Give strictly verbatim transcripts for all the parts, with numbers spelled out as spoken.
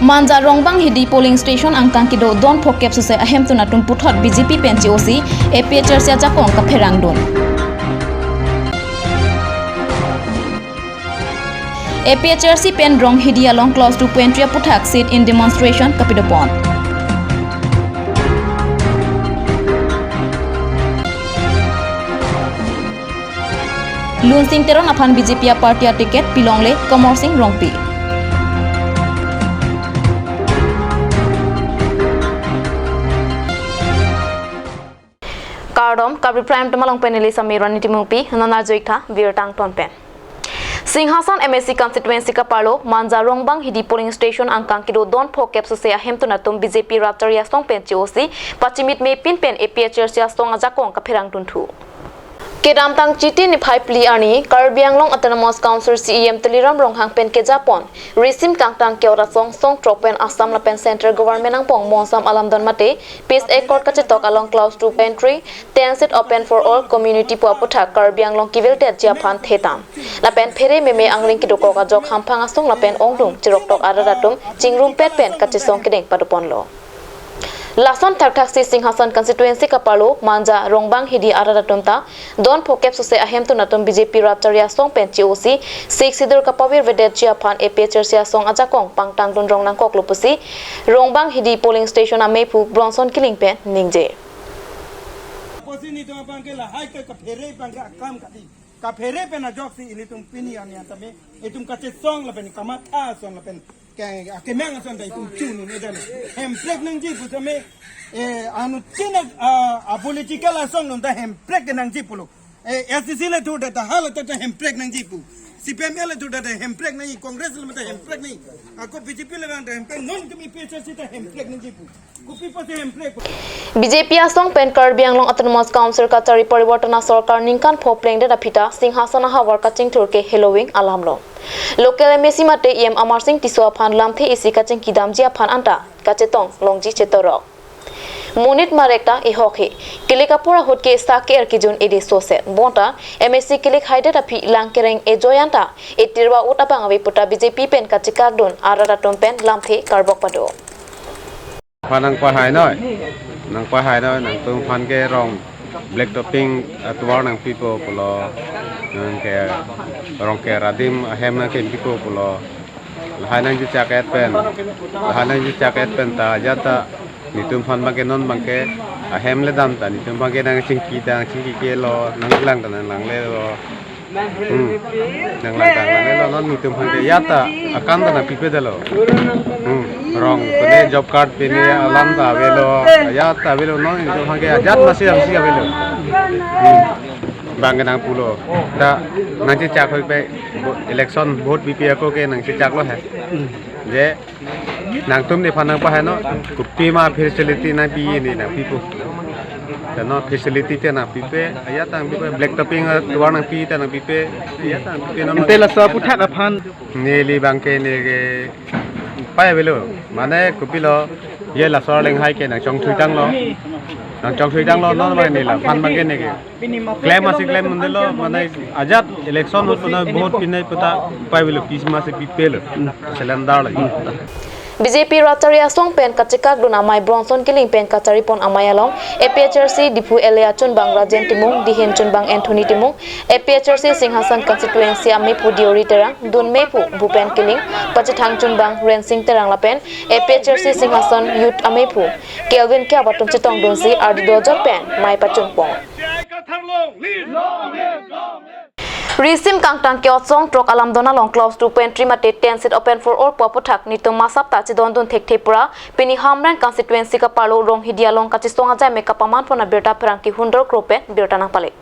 Manja Rongbang Hidi polling station angkang kedo don phokep suse ahemtun atum puthot B J P pen C O C A P H L C ajakong kapherangdun. A P H L C pen Ronghidi along clause two point three aputhak sit-in demonstration kapidopon. Lunsing Teron aphan B J P a party a ticket pilongle Komorsing Rongpi. Kardom, Kabri Prime Time along pen neli Sami Rani Timungpi, non arjuik tha birta angton pen. Singhason M A C constituency kaparlo, Manja Rongbang Hidi polling station angkang kedo don phokep suse ahemtun atum B J P rat chari asong pen C O C, pachimit mepin pen A P H L C asong ajakong kapherangdunthu. Kedamtang Chiti niphai phli arni, Karbi Anglong Autonomous Council C E M Tuliram Ronghang pen kejapon, risim kangtang ke-ot asong song throk pen Assam lapen Central Government angpong monsam alamdon mate, Peace Accord kachetok along clause two point three, ten seat open for all community pu aputhak Karbi Anglong keveldetji aphan thetam. Lapen phere meme angring kedokok ajok hamphang asong lapen ongdung cheroktok arat atum chingrumpet pen kachesong kedeng padoponlo. Lason thakthaksi Singhason constituency kaparlo, Manja Rongbang Hidi arat atum ta don phokep suse ahemtun atum B J P rat chari asong pen C O C Sixth Schedule kapavirvedetji aphan A P H L C asong ajakong pangtangdun rong nangkoklo pusi Rongbang Hidi polling station amephu Bronson Killing pen ningje. Pusi nelitum abang ke lahai ke kaphere abang ke akam kali. Kaphere pen ajoksi ilitum pini arni tame, itum kachesong lapen kamatha asong lapen ke, akemang asong ta itum chunine dan. Hemprek nangji pu tame, eh, anuttin a, a political asong nonta hemprek ke nangji pulo. Eh, S D C le thu data hal tata hemprek nangji pu. C P M le thu data hemprek nangji, Congress le mata hemprek nangji. Ako B J P le bang ta hemprek, non kami P H L C ta hemprek nangji pu. Kopi pusi hemprek pu. B J P asong pen Karbi Anglong Autonomous Council kachari parivartan asorkar ningkan pho plengdet aphi ta Singhason ahavar kachingthur ke heloving alamlo. Local M A C mate E M Amarsing Tisso aphan lamthe isi kachingkidamji aphan anta kachetong longji chetorok. Monit marek ta ehok he. Kilik apor ahut ke sak ke er kijun ede soset. Bonta M A C kilik haidet aphi lang kereng ejoi anta etirwa ut abang ave puta B J P pen kachekakdun arat atum pen lamthe karbok pado. Phan nangpahai noi, nangpahai noi, nangtum aphan ke rong black topping atovar nangpipo pulo, nang ke rong ke radim ahem nangkempipo pulo, lahai nangjichak et pen, lahai nangjichak et pen ta ajat ta nelitum aphan abang ke non abang ke ahem le dam ta nelitum abang ke nangchingki ta nangchingki kelo, nanglang ta nanglanglelo. Hmm. Nanglang ta nanglanglelo, non nelitum aphan ke ajat ta akam ta nangpipedetlo. Hmm. Rong pine job card pine alam ta avelo, ajat ta avelo, non nelitum aphan ke ajat masi masi avelo. Hmm. Abang ke nangpulo. Ta nangchechak hoi pe election vote bipi ako ke nangchechaklo he. Je nangtum nephan nangpahai non, kopima facility nangpi ne nangpipo. Te non facility te nangpipe, ajat ta nangpipe, black topping, eh, tovar nangpi ta nangpipe, ajat ta nangpipe non. Ante laso aputhak aphan. Neli abang ke ne ke pai avelo, mane kopilo, je laso arleng hai ke nangchongthuitanglo. Nangchongthuitanglo non abang neli aphan abang ke ne ke. Claim asi claim mundelo, mane ajat election ahut mane vote pinai puta pai avelo, pisi masi pipelo. Cylinder lo. B J P rat chari asong pen kachekakdun amei Bronson Killing pen kacharipon amei along A P H L C Diphu L A achunbang Rajen Timung, dihin chunbang Anthony Timung, A P H L C Singhason constituency amephu Deori Terang, dun mephu Bhupen Killing, pachethang chunbang Rensing Terang lapen A P H L C Singhason youth amephu Kelvin Kiap atum chetongdunsi ardi dojot pen mei pachunpon. Risim kangtang ke-ot song throk alamdon along clause two point three mate ten seat open for all pu aputhak nelitum masap ta chedondun thekthe pura pini Hamren constituency kaparlo Ronghidi along kachesong ajai mek kapamanpon abirta pherangke Hundor Kro pen birta nangpale.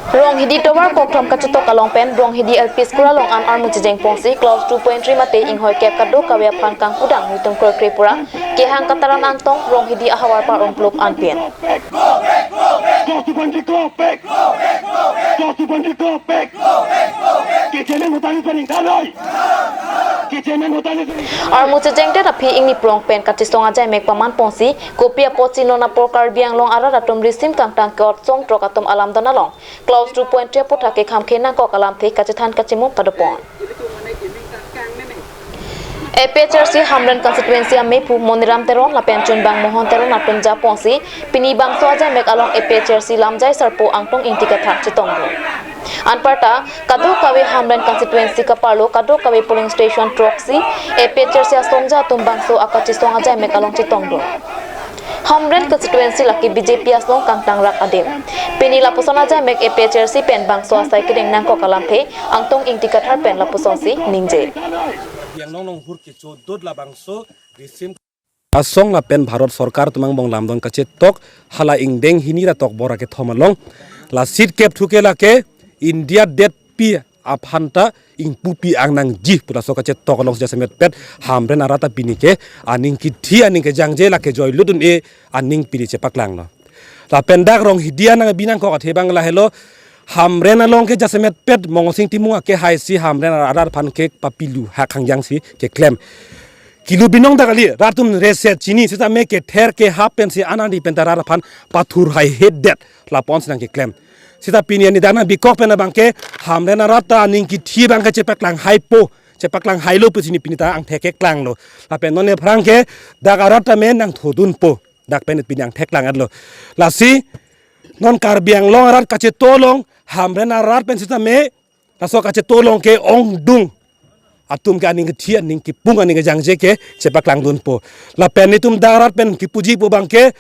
Ronghidi tovar kokthom kachetok along pen Ronghidi L P school along an armu chejengponsi clause two point three mate inghoi kep kadokave aphan kangkudang nelitum kroikre pura kehang kataran angtong Ronghidi ahavar par-ongpluk anpin. Armu chejengdet aphi ingni prong pen kachesong ajai mek pamanponsi kopi apotsi non apor Karbi Anglong arat atum risim kangtang ke-ot song throk atum alamdon along clause two point three aputhak kekhamkhe nangkok alamthe kachethan kachemung padopon. APHLC Hamren constituency amepu Moniram Teron lapen Chunbang Mohon Teron atum japonsi pini bangso ajaimek along APHLC lamjai sarpo Angtong Ingti Kathar chetongdun. Anparta kadokave Hamren constituency kaparlo kadokave polling station throksi APHLC asongja atum bangso akachesong ajaimek along chetongdun. Hamren constituency lake BJP asong kangtangrak adim. Pini lapuson ajaimek APHLC pen bangso asai kedeng nangkok alamthe Angtong Ingti Kathar pen lapusonsi ningje. Yang nong nong hur kecho dot labangso risim asong lapen Bharat Sorkar atum angbong lamdon kachetok hala ingdeng hini ra tokbor akethom along la seat kep thuke lake India detpi aphanta ingpupi angnangji pu laso kachetok along jasemet pet Hamren arat apini ke aning kithi aning kejangje lake joilut un-e aning pini chepaklanglo. Lapen dak Ronghidi anang binangkok athe abang lahelo Hamren along ke jasemet pet Mongosing Timung ake haisi Hamren arat aphan ke papilu hak hangjangsi keklem. Kilo binong dak kali, rat atum rese chini sitame kether kehap pensi anandi penta rat aphan pathur haihedet lapu-an si nangkeklem. Sita pini ani dak nang bikok pen abang ke Hamren arat ta aning kithi abang ke chepaklang haipo, chepaklang hailo pusi ni pini ta angthek keklanglo. Lapen non aphrang ke dak arat ta men nangthodunpo. Dak pen pini angthek lang-etlo. Lasi non Karbi Anglong arat kacheto along Hamren arat pen sitame laso kacheto along ke ongdung atum ke aning kithi aning kipung aning kejangje ke chepaklangdunpo. Lapen netum dak arat pen kipuji pu abang ke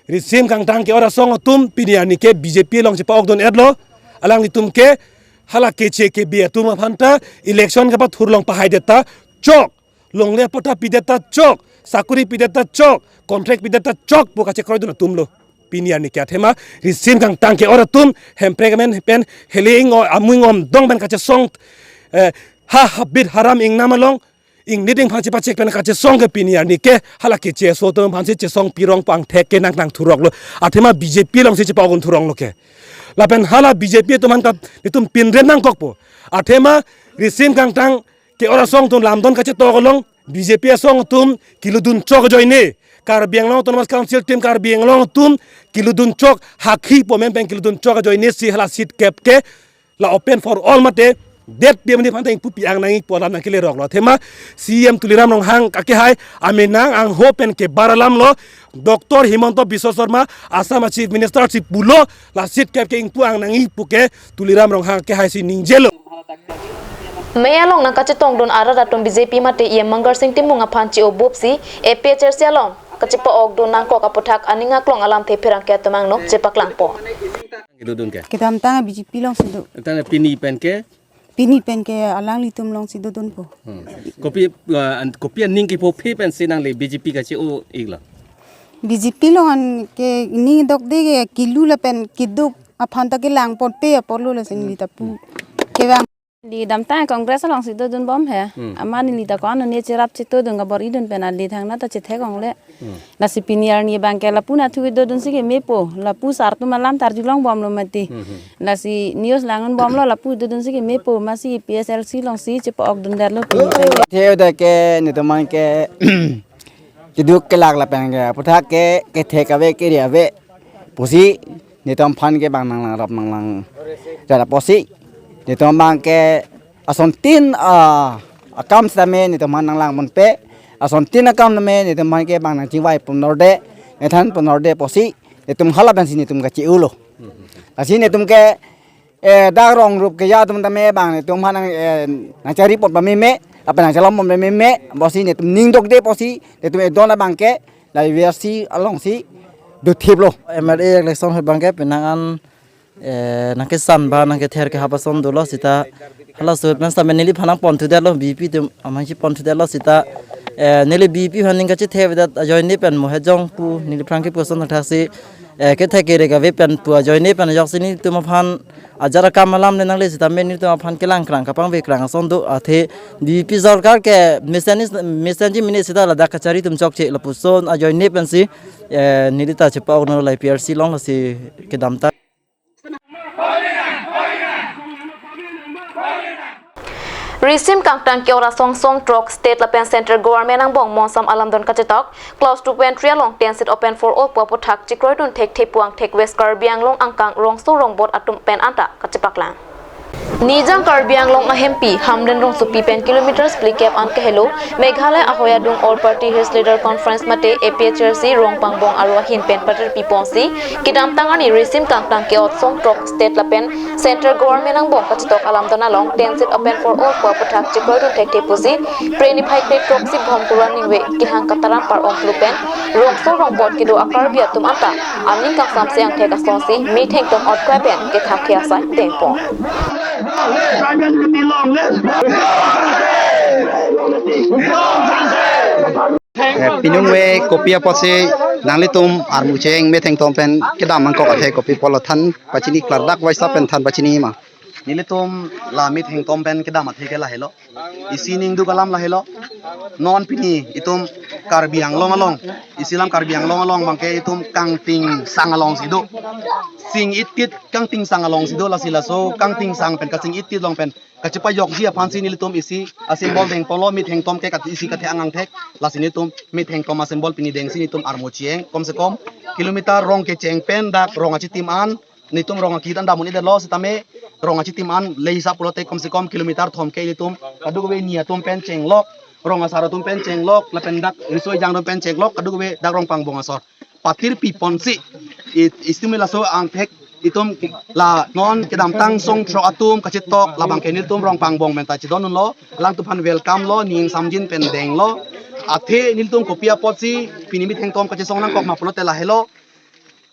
risim kangtang ke-ot asong atum pini ani ke BJP along chepa-okdun-etlo. Alanglitum ke hala keche kebe atum aphanta election kapathur along pahaidet ta chok, longle patta pidet ta chok, sakuri pidet ta chok, contract pidet ta chok pu kachekroidun atumlo. Pini ani ke athema risim kangtang ke-ot atum hemprek amen pen hele ing-o amu ingom dong pen kachesong, eh, ha habit haram ingnam along ingnit ingphan chepachek pen kachesong ke pini ani ke hala keche aso atum aphansi chesong pirong pu angthek ke nang nangthuroklo. Athema BJP alongsi chepa-okdun thuronglo ke. Lapen hala BJP atum aphan ka netum pinrem nangkokpo. Athema risim kangtang ke-ot asong atum lamdon kachetok along BJP asong atum kilodun chok ajoine, Karbi Anglong Autonomous Council team Karbi Anglong atum kilodun chok, hakhi pu amen pen kilodun chok ajoinesi hala seat kep ke la open for all mate det dia mani phanta ingpupi angnangji pu alam nangkeleroklo. Athema CEM Tuliram Ronghang akehai amenang angho pen kebar alamlo, Doctor Himanta Biswa Sarma Assam a Chief Minister si pulo la seat kep ke ingpu angnangji pu ke Tuliram Ronghang akehaisi ningjelo. Mei along nangkachetongdun arat atum BJP mate EM Mangarsing Timung aphan che-obupsi APHLC along kachepa-okdun nangkok aputhak aning aklong alamthe pherangke atum angno chepaklangpo. Kedodun ke? Kedamtang BJP alongsi do. Tangte pini pen ke? Pini pen ke alanglitum alongsi dodunpo. Hmm. Kopi, uh, an-, kopi aning kipophe pensi nangli BJP kache-o-iklo? BJP along an ke ning dokde ke kilu lapen keduk aphanta kelang ponpe apotlo lasi neli ta pu. Kevang. Neli damtang Congress alongsi dodunbom he. Hmm. Amat neli ta ko-an ne cherap chetodun kabor-idun pen ale thangnat ta chethek-ongle. Hmm. Lasi pini arni abang ke lapu nathu dodunsi ke mepo. Lapu sar atum alam ta arjulongbomlo mati. Hmm, hmm. Lasi news langdunbomlo lapu dodunsi ke mepo. Amatsi APHLC alongsi chepa-okdundetlo pini abang ke. Theoda ke netum aphan ke keduk kelak lapen ke aputhak ke kethek ave keri ave pusi netum aphan ke bang nanglangrap nanglang rara pusi netum aphan ke asontin, ah, akam sitame netum aphan nanglang ponpe, asontin akam tame netum aphan ke bang nangchingvai ponnorde, nangthan ponnorde pusi netum hala pensi netum kache-olo. Lasi netum ke eh, dak rong rup keja atum tame bang netum aphan nang, eh, nangchari pon pameme, lapen nangchelom pon pameme, pusi netum ning dokde pusi netum edon abang ke la VRC alongsi dothiplo. MLA election ahut abang ke penang an, eh, nangkesan ba nangkether kehap ason dolo sita halaso ahut pen sitame neliphan nangponthudetlo, BJP atum amangsi ponthudetlo sita, eh, neli BJP aphan ning kachethevedet ajoine pen mo hejong pu neliphan kepu ason thaksi, eh, kethek kere kave pen pu ajoine pen ajoksi netum aphan ajat akam alam le nangle sitame netum aphan kelangkrang kapangvekrang ason do athe BJP sorkar ke mesen is, mesenji mene sita ladak kachari atum chokche lapuson ajoine pensi, eh, neli ta chepa-okdunlo la APHLC along lasi kedamtang. Risim kangtang ke-ot asong song throk state lapen central government angbong monsam alamdon kachetok clause two point three along ten seat open for all pu aputhak chekroidun thekthe pu angthek West Karbi Anglong angkang rongso rongbot atum pen anta kachepaklang. Nijang Karbi Anglong ahempi Hamren rongsopi pen kilometers phlikep an kahelo Meghalaya ahoi adung All Party Hills Leader Conference mate A P H L C Rongpangbong aro ahin pen patirpi ponsi kedamtang arni risim kangtang ke-ot songthrok state lapen central government angbong kachetok alam don along ten seat open for all pu aputhak chekroidun thekthe pusi Phre niphai krethroksi Bhomkuru aningve kehang Kataram Par-ong Phlu pen rongso rongbot kedo a-Karbi atum anta aning kangsamse angthek asonsi methengtom otkwai pen kethak ke asai dengpon. Eh, pinung ve kopi apotsi nanglitum armu cheng methengtom pen kedam angkok athe kopi pulo, than pachini klardak vaisa pen than pachini ma? Nelitum la methengtom pen kedam athe ke lahelo. Isi ningduk alam lahelo. Non pini itum Karbi Anglong along, isi alam Karbi Anglong along abangke itum kangting sang alongsi do. Sing-it-it kangting sang alongsi do, lasi laso kangting sang pen kasing-it-it along pen kachepajokji aphansi nelitum isi a-symbol dengponlo, methengtom ke kat isi kathe angangthek, lasi nelitum methengtom a-symbol pini dengsi nelitum armu cheng, kom se kom kilometer rong kecheng pen dak rong achitim an, nelitum rong akit an damun-edetlo sitame rong achitim an le hisap pulote kom se kom kilometer thom ke nelitum kadokave ni atum pen chenglok, rong asar atum pen chenglok, lapen dak riso ejang atum pen chenglok, kadokave dak Rongpangbong asor patirpi ponsi, it, isitame laso angthek itum la non kedamtang songthrok atum kachetok labangke nelitum Rongpangbong pen ta chedondunlo, alangtum aphan welcome lo, ning samjin pen denglo. Athe nelitum kopi apotsi pini methengtom kachesong nangkok ma pulote lahelo.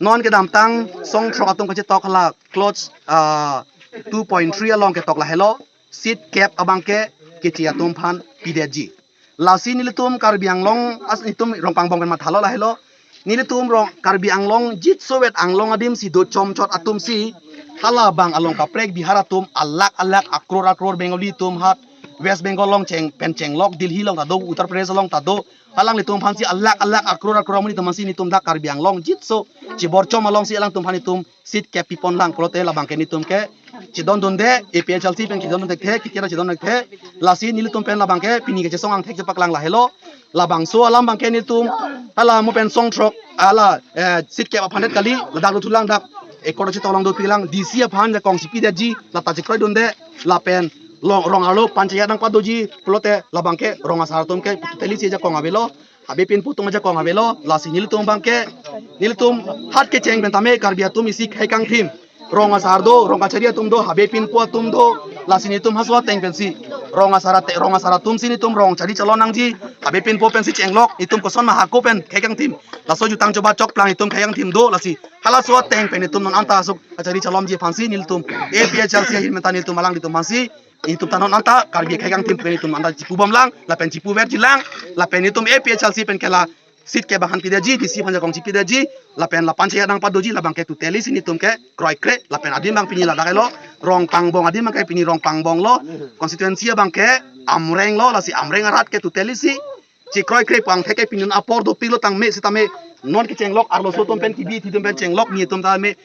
Non kedamtang songthrok atum kachetok hala clause, ah, two point three along ketok lahelo. Seat kep abangke keche atum aphan pidetji. Lasi nelitum Karbi Anglong as itum Rongpangbong pen mathalo lahelo. Nelitum rong Karbi Anglong jitso vet Anglong adim si do chomchot atum si halabang along kaprek Bihar atum alak alak akror akror Bengali atum hat West Bengal along cheng pen chenglok, Delhi along ta do, Uttar Pradesh along ta do. Alanglitum aphansi alak alak akror akror amonit atum aphansi nelitum dak Karbi Anglong jitso chibor chom alongsi alangtum aphan itum seat kep pipon lang pulote labangke nelitum ke chedondunde, A P H L C pen chedondun thekthe, kikera chedondun thekthe, lasi nelitum pen labangke pini kachesong angthek chepaklang lahelo. Labangso alam abangke nelitum hala mo pen songthrok hala, eh, seat kep aphan det kali, ladak do thulang dak ekor achi tolong do pilang D C aphan jakong si pidetji, lata chekroidunde, lapen long rong arlo panchayat nangpadoji pulote labangke rong asar atum ke totally si jakong avelo, habe pinpo atum jakong avelo, lasi nelitum abangke, nelitum hat kecheng pen tame Karbi atum isi khei kangthim. Rong asar do, rong kachari atum do, habe pinpo atum do, lasi nelitum haso ateng pensi rong asar ate, rong asar atum si nelitum rong chari chalon nangji, habe pinpo pensi chenglok, itum koson ma hako pen khei kangthim. Laso jutang choba chokplang itum khei kangthim do, lasi halaso ateng pen itum non anta asuk kachari chalomji aphansi nelitum A P H L C ahin pen ta nelitum alanglitum aphansi itum ta non anta Karbi khei kangthim pen itum anta chipubom lang, lapen chipuverji lang, lapen itum A P H L C pen ke la seat kep aphan pidetji, D C aphan jakong si pidetji, lapen la panchayat nangpadoji, labangke totally si nelitum ke kroikre, lapen adim abang pini ladak lo, Rongpangbong adim abangke pini Rongpangbong lo, constituency abangke Amreng lo, lasi Amreng arat ke totally si chekroikre pu angthek ke pini non apor dopiklo tangme sitame non kechenglok arloso atum pen kibi thi atum pen chenglok ni atum tame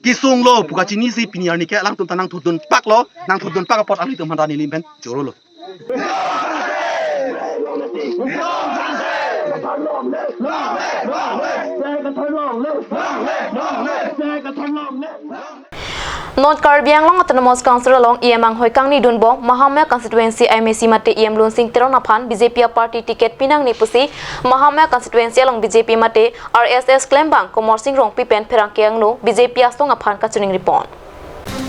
kesung lo pu kachinisi pini arni ke alangtum ta nangthodun paklo, nangthodun pak apot alanglitum aphan ta neli pen chorolo. North Karbi Anglong Autonomous Council along E M anghoi kangni dunbom Mahamaya constituency I M A C mate E M Lunsing Teron aphan B J P a-party ticket pinangne pusi Mahamaya constituency along B J P mate R S S klembang Komorsing Rongpi pen pherangke angno B J P asong aphan kachiningripon.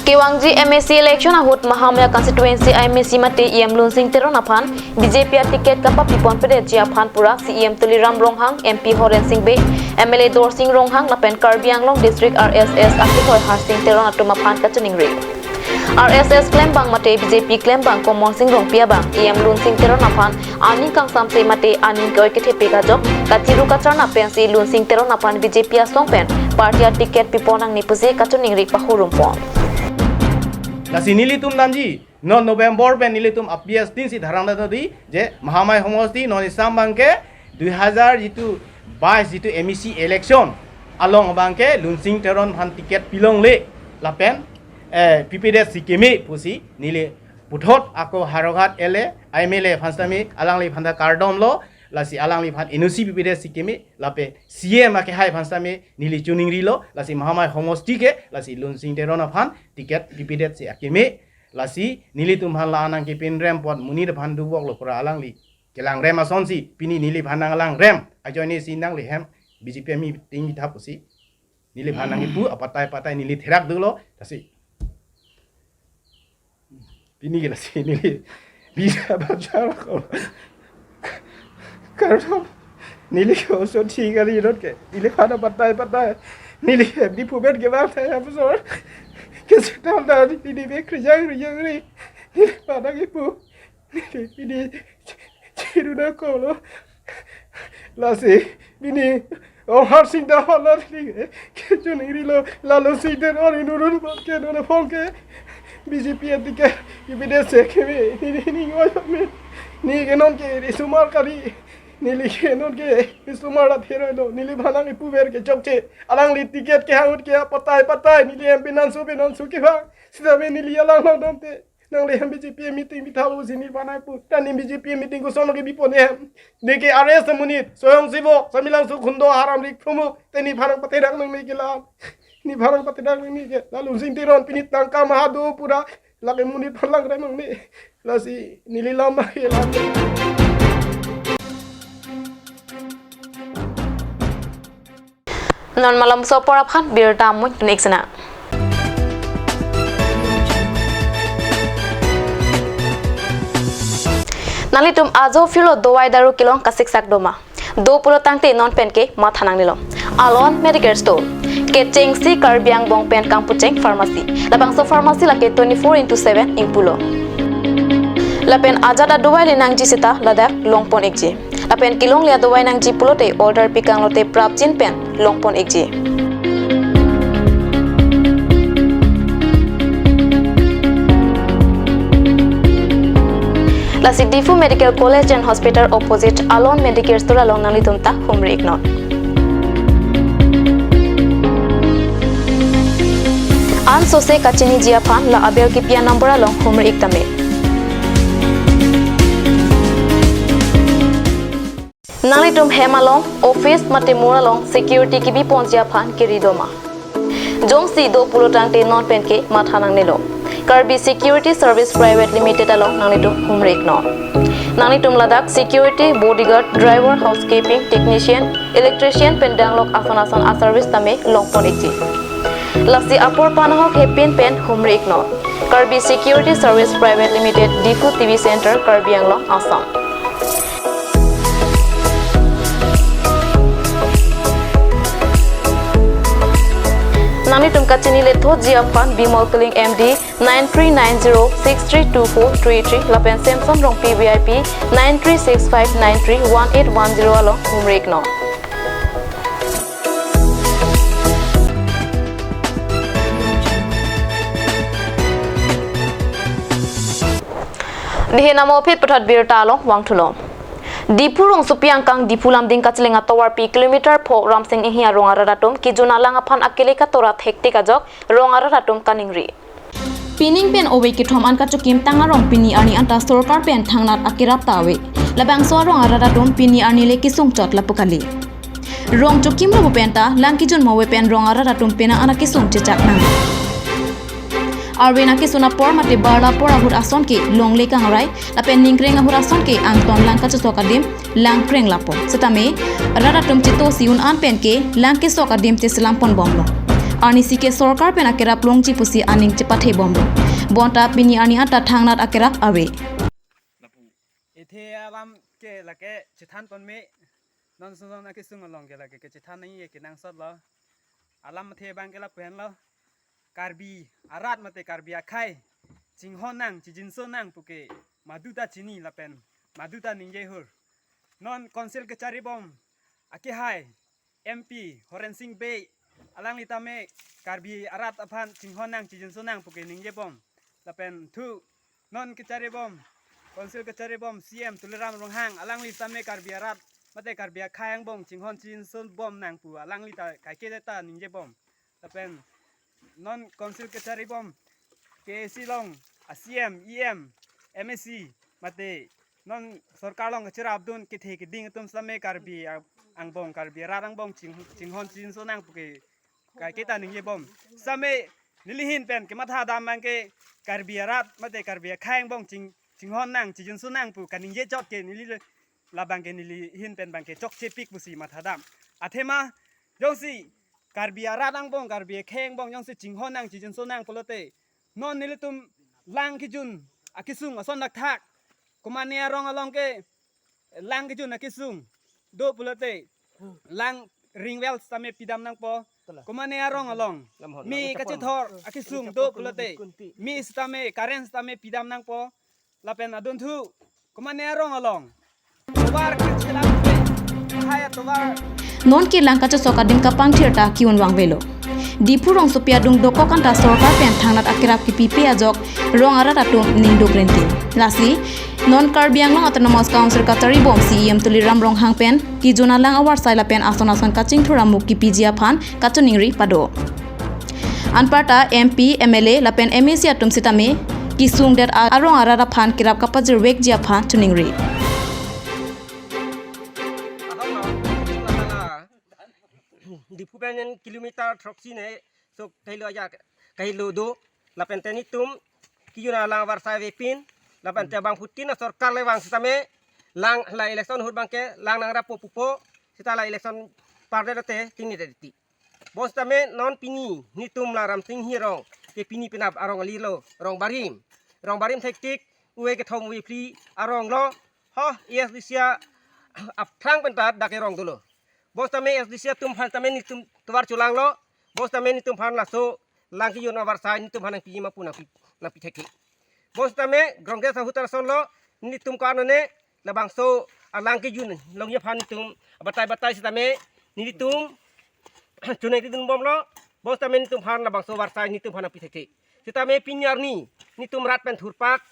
Kevangji M A C election ahut Mahamaya constituency I M A C mate E M Lunsing Teron aphan B J P a-ticket kapapipon pedetji aphan pura C E M Tuliram Ronghang, M P Horensing Bey, M L A Dorsing Ronghang lapen Karbi Anglong District R S S akehoi Harsing Teron atum aphan kachiningri. R S S klembang mate B J P klembang Komorsing Rongpi abang E M Lunsing Teron aphan aning kangsamse mate aning ke-oi kethepi kajok kachiru kacharna pensi Lunsing Teron aphan B J P asong pen party a-ticket piponangne pusi kachiningri pahurumpon. Lasi nelitum damji, non November pen nelitum a-P S tin si dharang dadi je Mahamaya homosti non isam abangke dui hazar jitu bais jitu M A C election along abangke Lunsing Teron aphan ticket pilongle lapen, eh, pipedet si keme pusi neli puthot ako Howraghat L A, M L A aphan sitame alangliphan ta kardomlo, lasi alangliphan N O C pipedet si keme, lapen C E M akehai aphan sitame neli chiningrilo, lasi Mahamaya homosti ke, lasi Lunsing Teron aphan ticket pipedet si akeme. Lasi nelitum aphan la nangkepinrem apot monit aphan dovoklo pura alangli kelangrem asonsi pini neliphan nanglangrem ajoine si nangli hem B J P meeting bithap pusi neliphan nangkipu apatai patai neli therak dolo. Lasi pini ke lasi neli bisa baca ko. Karena neli ke oso thi kali dot ke. Neliphan apatai patai neli ke di puben ke bang saya besor. Kesetan tadi pini be kerjang kerjang ni. Neliphan nangkipu. Neli pini chiruna kolo. Lasi pini Omhar Sing ta hala pini ke kecho ningrilo, Lalu Sing Teron inurun ke nona phong ke B J P ticket ipide se ke me ni ni ni ngoyo me ni ke non ke isomar kali. Neli ke non ke isomar la phero lo, neliphan nangkipuver ke chokche. Alangli ticket kehang ahut ke patai patai neli M P nangso pe nangso kevang. Sitame neli alang long dam te. Nangli hem B J P meeting bithap pusi neliphan nangpu. Ta ne B J P meeting koson ke bipon hem. Ne ke R S monit, Soyong Sivo, Samelangso Khundo, Haramrik Phromuk, te neliphan nangpatherak nangne ke la. Neliphan nangpatherak nangne ke. Lalu Sing Teron pini tangka maha do pura. Lake monit aphan langrem nangne. Lasi neli lam ma ke lam. Non malomso apor aphan birta amun tunik sena. Nanglitum ajo phirlo dovai daru kelong kasiksak doma. Do pulo tangte non pen ke matha nangnelo. Alon Medicare Store. Kechengsi Karbi angbong pen kangpucheng pharmacy. Labangso pharmacy lake twenty-four into seven ingpulo. Lapen ajat adovai le nangji seta ladak longpon ikji. Lapen kelongle adovai nangji pulote order pikang lote prapjin pen longpon ikji. Lasi Diphu Medical College and Hospital opposite Alon Medicare Store along nanglitum ta humri iknon. Ansose kachiniji aphan la aber kipi a-number along humri ik tame. Nanglitum hem along, office mate mur along security kebi ponji aphan kiri doma. Jongsi do pulo tangte non pen ke matha nangnelo. Karbi Security Service Private Limited along nanglitum humri iknon. Nanglitum ladak security, bodyguard, driver, housekeeping, technician, electrician pen danglok ason ason a-service tame longpon ikji. Lasi apor panahok hepin pen humri iknon. Karbi Security Service Private Limited, Diphu T V Center, Karbi Anglong, Assam. Nanglitum kachini lethoji aphan Bimol Killing M D, nine three nine zero six three two four three three lapen Samson Rongpi V I P, nine three six five nine three one eight one zero along humri iknon. Dihe namo aphi puthot birta along vangthulo. Diphu rongsopi angkang Diphu Lumding kacheleng atovarpi kilometer pho Ramsing Inghi arong arat atum kejun alang aphan akele katora thektik ajok rong arat atum kaningri. Pining pen ove kethom an kachokim tang arong pini arni anta sorkar pen thangnat akerap ta ave. Labangso arong arat atum pini arni le kesung chot lapu kali. Rong chokim lapu pen ta lang kejun move pen rong arat atum pena ana kesung chechak nang. Arve na kesun apor mate barla apor ahut ason ke longle kangrai lapen ningkreng ahut ason ke angton lang kachesok adim lang kreng lapo. Setame rat atum chito si un an pen ke lang kesok adim cheselam pon bomlo. Arnisi ke sorkar pen akerap longji pusi aning chepathe bomlo. Bonta pini arni anta thangnat akerap ave. Ethe alam ke lake chethan pon me. Non sunon akesung along ke lake kechethan nangji ke nangsotlo. Alam athe abang ke lapu henlo. Karbi arat mate Karbi akhei chinghon nang, chijinso nang puke maduta chini lapen maduta ningje hur. Non council kechari bom akehai M P Horen Sing Bey alangli tame Karbi arat aphan chinghon nang, chijinso nang puke ningje bom. Lapen thu non kechari bom, council kechari bom C M Tuliram Ronghang alangli tame Karbi arat mate Karbi akhei angbong chinghon chijinso bom nang pu alangli ta kaike ta ningje bom. Lapen non council kechari bom K A C along a C M, E M, M A C mate non sorkar along kacharapdun kethe keding atum same Karbi a-, angbong, Karbi arat angbong ching-, chinghon chijinso nang puke kaike ta ningje bom. Same neli ahin pen kematha dam abangke Karbi arat mate Karbi akhei angbong ching chinghon nang, chijunso nang pu kaningje chot ke neli le labangke neli ahin pen abangke chokche pik pusi matha dam. Athema jongsi Karbi arat angbong, Karbi akhei angbong jongsi chinghon nang, chijunso nang pulote, non nelitum lang kejun akesung ason thakthak, komane arong along ke lang kejun akesung do pulote, lang ring well sitame pidam nangpo. Komane arong along, me kachethor akesung do pulote, me sitame, current sitame pidam nangpo. Lapen adunthu, komane arong along, tovar kachelang pe, hai tovar. Non ke lang kachesok adim kapangthir ta ke-un vangvelo. Diphu rongsopi adung dokok anta sorkar pen thangnat akerap kipipe ajok rong arat atum ningduk rintin. Lasi non Karbi Anglong Autonomous Council kacharibom C E M Tuliram Ronghang pen kejun alang avarsai lapen ason ason kachingthur amuk kipiji aphan kachiningri pado. Anparta M P, M L A lapen M A C atum sitame kesung det a-, arong arat aphan kerap kapajirvekji aphan chiningri. Diphu pen kilometer throksi ne, so kahelo aja, kahelo do, lapen te netum kejun alang avarsai avepin, lapen te bangphutin asorkar le vang sitame lang la election ahut abangke lang nangrapo pupo, sita la election pardet te tingni teti. Bonsitame non pini netum la Ramsing Inghir arong ke pini penap arong alilo, rong barim. Rong barim thektik, uwe kethom uwe phli arong lo, ho, A S D C aphrang pen ta dak ke rong dolo. Bonsitame A S D C atum aphan tame netum tovar chelanglo, bonsitame netum aphan laso lang kejun avarsai netum aphan nangpiji ma pu nangpi, nangpi thektik. Bonsitame Congress ahut arson lo, netum ko-an ne labangso alang kejun longji aphan netum batai batai sitame netum chunai kedun bomlo, bonsitame netum aphan labangso avarsai netum aphan nangpi thektik. Sitame pini arni netum rat pen thurpak,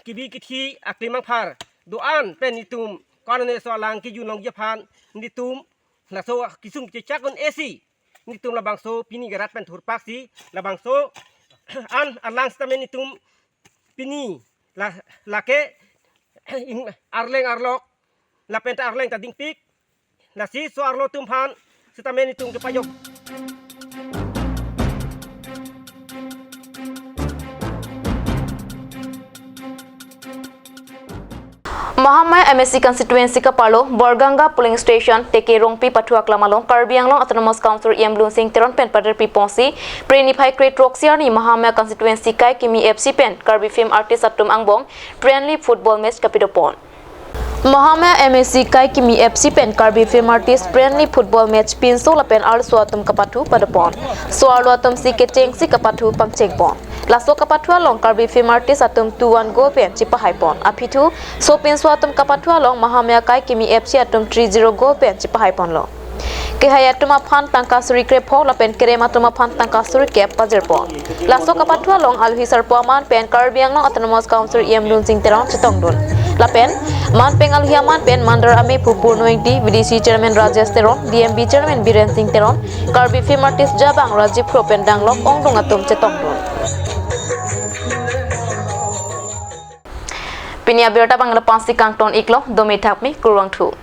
kebi kethe aklem angphar do-an pen netum ko-an ne laso alang kejun longji aphan netum laso kesung kechechak un-e si netum labangso pini ke rat pen thurpak si labangso an alang sitame netum pini la, lake in arleng arlok lapen ta arleng ta dingpik, lasi so arlo atum aphan sitame netum kepajok. Mahamaya M A C constituency kapalo Borganga polling station T K Rongpi pathu aklam along Karbi Anglong Autonomous Council E M Lunsing Teron pen pader piponsi Phre niphai kre throksi arni Mahamaya constituency Kaikimi F C pen Karbi film artist atum angbong friendly football match kapidopon. Mahamaya M A C Kaikimi F C pen Karbi film artist friendly football match pinso lapen arloso atum kapathu padopon. So arlo atum si kechengsi kapathu pangchengpon. Laso kapathu along Karbi film artist atum two one goal pen chipahaipon. Aphi thu, so pinso atum kapathu along Mahamaya Kaikimi F C atum three zero goal pen chipahaiponlo. Kehai atum aphan tangka suri krepho lapen kerem atum aphan tangka suri kep pajirpon. Laso kapathu along alohi sarpo aman pen Karbi Anglong Autonomous Council E M Lunsing Teron chetongdun. Lapen man pen alohi aman pen mandar amei Pupur Noingti, V D C chairman Rajesh Teron, D M B chairman Biren Singh Teron, Karbi film artist jabang Rajiv Kro pen danglok ongdung atum chetongdun. Pini abirta bang lapu-an si kangton iklo, dome thakme, kurvangthu.